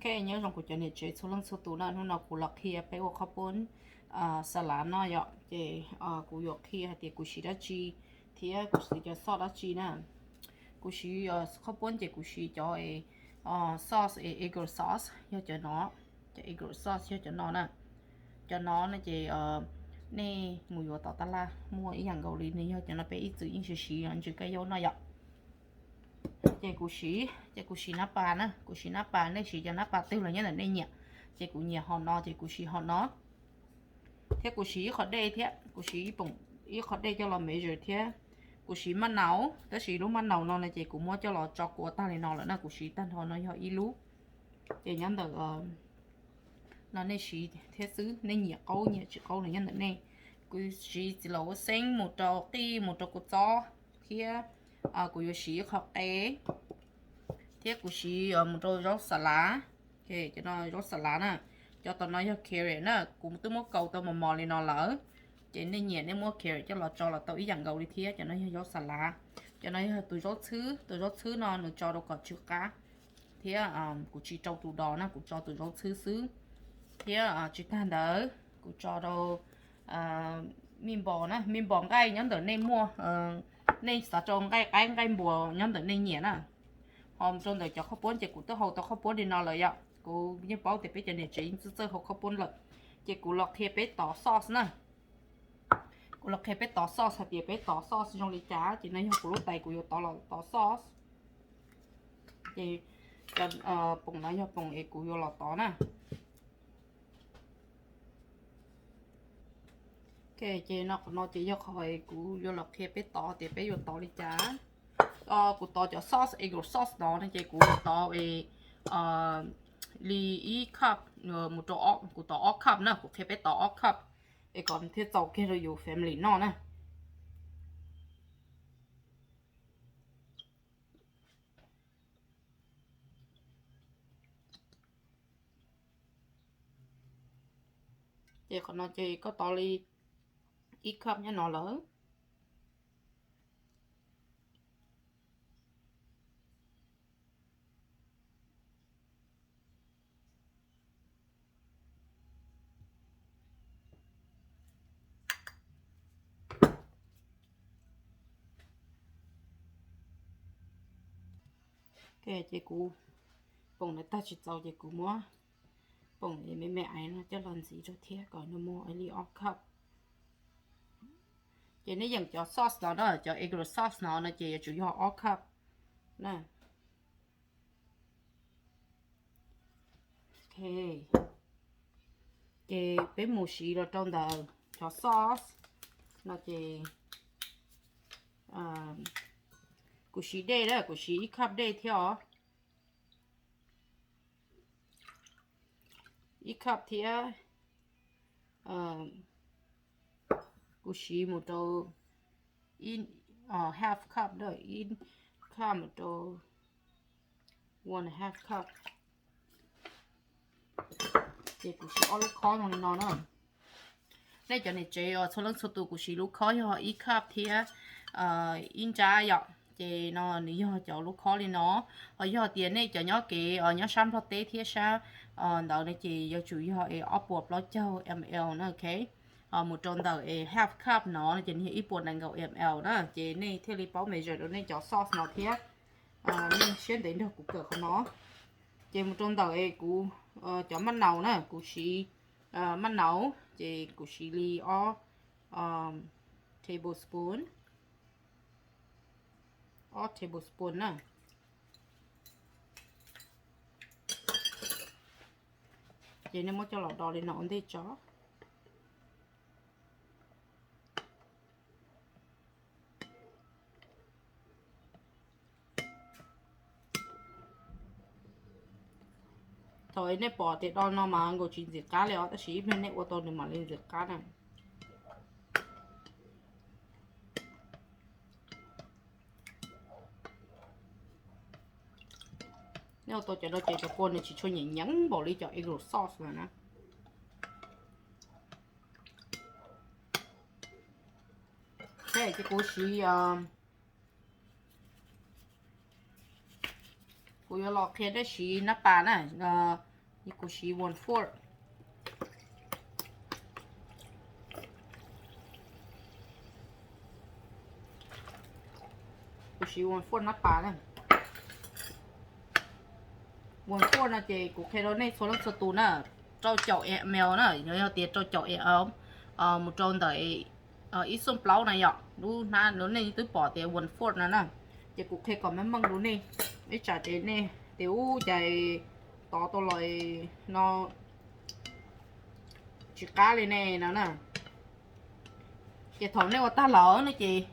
Ok, nyob zoo kuv cov niam tsev txhua leej txhua tus na, hnub no kuv los qhia peb ua qhob puab xas lav noj yom. Ces kuv yuav qhia hais tias kuv siv dab tsi thiab kuv siv cov sauce dab tsi na. Kuv siv qhob puab ces kuv siv cov sauce es Eggo sauce yog cov no, cov Eggo sauce yog cov no na. Cov no no ces nej mus yuav tom taj laj muaj ib yam nkaus li, nws yog cov no peb ib txwm yeej siv siv ntsws kab yaub noj yom. Ces kuv siv, ces kuv siv nab pas na, kuv siv nab pas, nej siv cov nab pas twg los nyob ntawm nej nyiam. Ces kuv nyiam ho no ces kuv siv ho no. Thiab kuv siv ib qho dej thiab, kuv siv ib qho dej coj los measure thiab. Kuv siv maj naus, tab sis lub maj naus no no ces kuv muab coj los tso kua tag li no lawm na, kuv siv tag nrho no yog ib lub. Ces nyob ntawm no nej siv thiab xwb, nej nyiam qaub nyiam tsis qaub los nyob ntawm nej. Kuv siv txiv laum ua xeeb mus rau qij mus rau kua txob thiab kuv yuav siv ib qho qe thiab kuv siv mus rau zaub xas lav. Cov no zaub xas lav na, cov tom no yog carrot na, kuv twb muab kaus tau mos mos li no lawm. Ces nej nyiam nej muab carrot coj los tso los tau ib yam nkaus li thiab. Cov no yog zaub xas lav, cov no yog tus zaub txhwb, tus zaub txhwb no nws tso rau kom tsw qab thiab kuv tsis rau tus dos na, kuv tso tus zaub txhwb xwb. Thiab tsis tag ntawd kuv tso rau mij npos na, mij npos nqaij nyob ntawm nej muaj, nej xav rau nqaij qaib nqaij npua nyob ntawm nej nyiam na. Ho rau ntawm cov qhob puab ces kuv twb hau tau qhob puab li no lawm yom, kuv yeej paub tias peb cov niam tsev yeej txawj txawj hau qhob puab lawm. Ces kuv los qhia peb tov sauce na. Kuv los qhia peb tov sauce hais tias peb tov sauce zoo li cas, ces no yog kuv lub tais kuv yuav tov los tov sauce. Ces poom no yog poom es kuv yuav los tov na. Ok, ces no qhov no ces yog qhov kuv yuav los qhia peb tov tias peb yuav tov li cas. Kuv tov cov sauce, Eggo sauce no no ces kuv tov li ib cup mus rau, kuv tov ob cup na, kuv qhia peb tov ob cup es kom thiaj txaus kiag rau yus family noj na. Ces qhov no ces koj tov li ib cup nyob no lawm. Ok, ces kuv poom no tag tsis txaus ces kuv muab poom me me aiv no coj los ntxiv rau thiab kom nws muaj li ob cup. Ces nej yeem cov sauce no na, cov Eggo sauce no no ces yuav tsum yog ob cup na. Ok, ces peb mus siv los rau ntawm cov sauce no ces kuv siv dej na, kuv siv ib cup dej thiab os. Ib cup thiab kuv siv mus rau ib half cup na, ib cup mus rau one half cup. Ces kuv siv ob lub khob zoo li no na. Nej cov niam tsev os, txhua leej txhua tus kuv siv lub khob yog ib cup thiab ib nrab yom. Ces no nws yog cov lub khob li no. Ho yog tias nej cov nyob kev nyob sab Nplog teb thiab sab ntawd no ces yuav tsum yog es ob puas plaub caug ml na, ok. Mus rau ntawm es half cup no no ces nws yog ib puas nees nkaum ml na, ces nej thiaj li paub measure rau nej cov sauce no thiab. Nej siab ntev nrog kuv kawm qhov no. Ces mus rau ntawm es kuv cov maj naus na, kuv siv maj naus ces kuv siv li ob tablespoon, ob tablespoon na. Ces nej muab coj los do li no ua ntej tso. Thaum nej pom tias do no mas nkaus tsis ntxim qab li os, tab sis ib pliag nej ua tau nws mam li ntxim qab na. Nej ua tau cov no ces cov kua nws tsis tshua nyeem nyeev npaum li cov Eggo sauce no na. Ces kuv siv, kuv yuav los qhia dej siv nab pas na. Kuv siv one fourth, kuv siv one fourth nab pas na. One fourth no ces kuv qhia rau nej txhua leej txhua tus na, rau caum ml na, yog tias rau caum ml mus rau ntawm ib xuj plaub na yom, lub hnab no nej twb pom tias one fourth no na. Ces kuv qhia kom meej meej rau nej, ib tsam ces nej tias ub cas tov tau los no tsis qab li ne no na. Ces thaum nej ua tag lawm no ces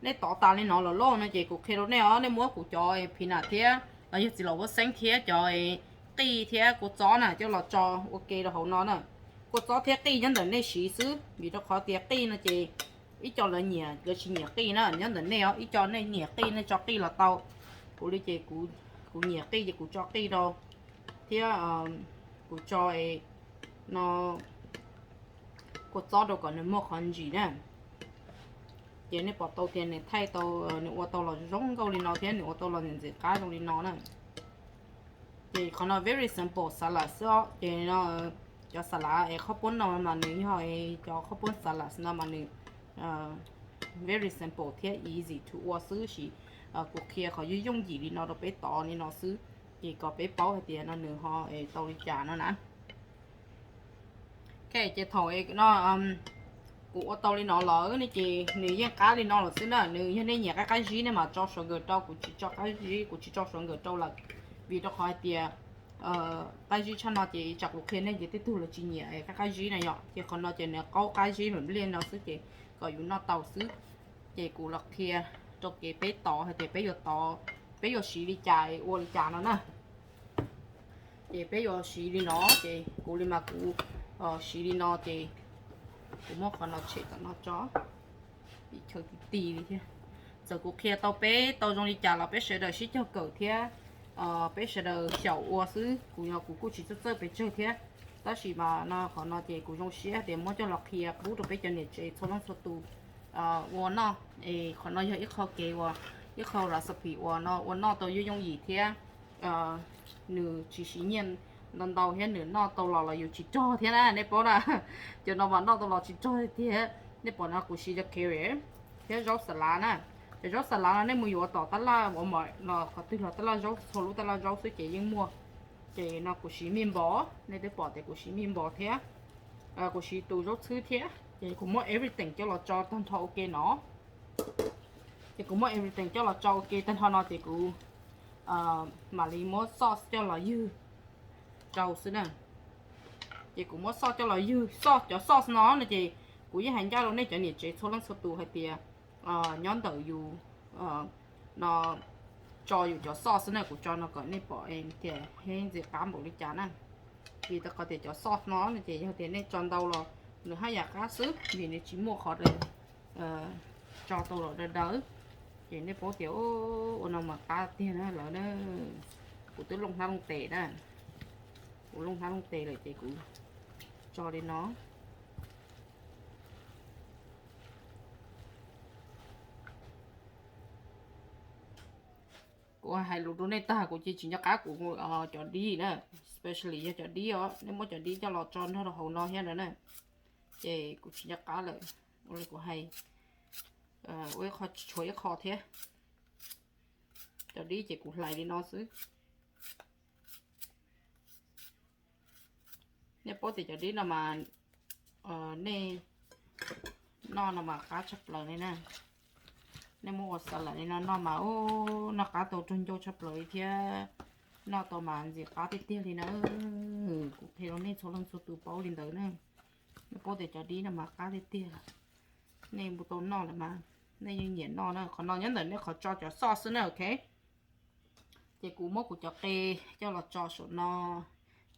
nej tov tas li no los lauj no ces kuv qhia rau nej os, nej muab kuv cov peanut thiab los yog txiv laum huab xeeb thiab cov qij thiab kua txob na coj los tso ua ke rau hauv no na. Kua txob thiab qij nyob ntawm nej siv xwb, vim rau qhov tias qij no ces ib co lawv nyiam lawv tsis nyiam qij na, nyob ntawm nej os, ib co nej nyiam qij nej tso qij los tau. Kuv li ces kuv nyiam qij ces kuv tso qij rau, thiab kuv tso no kua txob rau kom nws muaj qhov ntsim na. Ces nej pom tau tias nws thaij tau, nws ua tau los zoo nkauj li no thiab nws ua tau los ntxim qab zoo li no na. Ces qhov no very simple salad xwb os. Ces no cov salad es qhob puab no mas nws yog cov qhob puab salad no mas nws very simple thiab easy to ua xwb, sis kuv qhia qhov yooj yooj yim li no rau peb tov li no xwb, ces kom peb paub hais tias no nws ho tau li cas no na. Ok, ces thaum no kuv ua tau li no lawm ne ces nws yeej qab li no lawm xwb na. Nws yog nej nyiam qab qab zib nej mam tso sugar rau, kuv tsis tso qab zib, kuv tsis tso sugar rau lawm, vim rau qhov hais tias qab zib tshaj no ces tsam kuv qhia nej ces tej tug lawv tsis nyiam qab qab zib na yom. Ces qhov no ces nws qaub qab zib mam li no xwb ces kom yus noj tau xwb. Ces kuv los qhia rau kev peb tov hais tias peb yuav tov, peb yuav siv li cas ua li cas no na. Ces peb yuav siv li no, ces kuv li mas kuv siv li no ces kuv muab qhov no tshem tom no tso, ib chaw ti ti li thiab. Txawm kuv qhia tau peb tau zoo li cas los peb sawv daws sib cog kawm thiab peb sawv daws xyaum ua xwb, kuv yog kuv kuj tsis txawj txawj pes tsawg thiab. Tab sis mas no qhov no ces kuv zoo siab tias muab coj los qhia pub rau peb cov niam tsev txhua leej txhua tus ua noj. Es qhov no yog ib qho kev uas, ib qho recipe uas no ua noj tau yooj yooj yim thiab nws tsis siv nyiaj ntau ntau thiab nws noj tau los los yus tsis rog thiab na, nej paub na. Cov no mas noj tau los tsis rog tiag. Nej pom no kuv siv cov carrot thiab zaub xas lav na. Cov zaub xas lav no nej mus yuav tom tab laj Walmart los qhov twg los tab laj zaub, txhua lub tab laj zaub xwb ces yeej muaj. Ces no kuv siv mij npov, nej twb pom tias kuv siv mij npov thiab kuv siv tus zaub txhwb thiab. Ces kuv muab everything coj los tso tag nrho ua ke no. Ces kuv muab everything coj los tso ua ke tag nrho no ces kuv mam li muab sauce coj los ywg rau xwb na. Ces kuv muab sauce coj los ywg, sauce, cov sauce no no ces kuv yeej hais ncaj rau nej cov niam tsev txhua leej txhua tus hais tias nyob ntawm yus no tso yus cov sauce xwb na, kuv tso no kom nej pom tias ntxim qab npaum li cas na. Vim rau qhov tias cov sauce no no ces yog tias nej tso ntau los nws haj yam qab xwb, vim nws tsis muaj qhov tso tau los daw daw. Ces nej paub tias ua no mas qab tiag na lawm na. Kuv twb looj hnab looj tes na, kuv looj hnab looj tes lawm ces kuv tso li no. Kuv hais lus rau nej tag kuv ces tsis nco qab kuv cov dib na, especially yog cov dib os, nej muab cov dib coj los tso nrog rau hauv no thiab na. Ces kuv tsis nco qab lawm, ua li kuv hais, ua ib qho tshuav ib qho thiab. Cov dib ces kuv hlais li no xwb. Nej paub tias cov dib no mas nej noj no mas qab tshaj plaws li na. Nej muab ua xas las li no noj mas ub, noj qab tau raug ncauj tshaj plaws li thiab. Noj tau mas ntxim qab tiag tiag li na. Kuv qhia rau nej txhua leej txhua tus paub li ntawd na. Nej paub tias cov dib no mas qab tiag tiag. Nej mus tau noj lawm mas nej yeej nyiam noj na. Qhov no nyob ntawm nej qhov tso cov sauce xwb na, ok. Ces kuv muab kuv cov qe coj los tso saum no,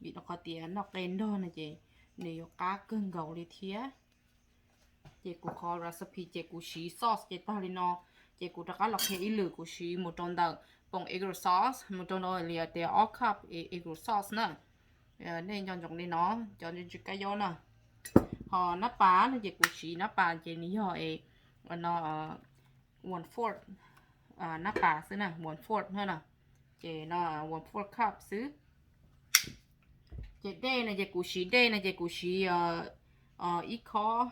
vim rau qhov tias noj qe nrog no ces nws yuav qab kawg nkaus li thiab. Ces kuv qhov recipe ces kuv siv sauce ces tag li no. Ces kuv rov qab los qhia ib lwm, kuv siv mus rau ntawm poom Eggo sauce, mus rau ntawm li tias ob cup Eggo sauce na. Nej nco ntsoov li no, cov ntsis kab yob na. Ho nab pas no ces kuv siv nab pas ces nws yog no one fourth nab pas xwb na, one fourth na. Ces no one fourth cup xwb. Ces dej no ces kuv siv dej no ces kuv siv ib khob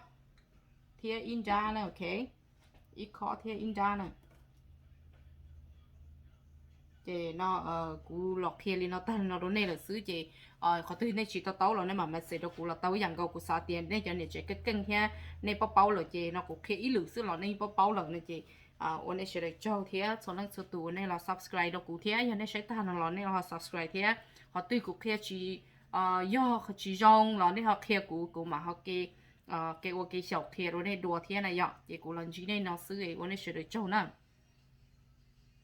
thiab ib nrab na, ok, ib khob thiab ib nrab na. Ces no kuv los qhia li no tag no rau nej lawm xwb ces qhov twg nej tsis to taub los nej mam message rau kuv los tau ib yam nkaus. Kuv xav tias nej cov niam tsev keej keej thiab nej paub paub lawm ces no kuv qhia ib lwm xwb los nej paub paub lawm no ces ua nej sawv daws tsaug thiab txhua leej txhua tus uas nej los subscribe rau kuv thiab yog nej saib tag no los nej los subscribe thiab. Qhov twg kuv qhia tsis yog tsis zoo los nej ho qhia kuv, kuv mam ho ke ua ke xyaum qhia rau nej dua thiab na yom. Ces kuv los ntsib nej no xwb es ua nej sawv daws tsaug na.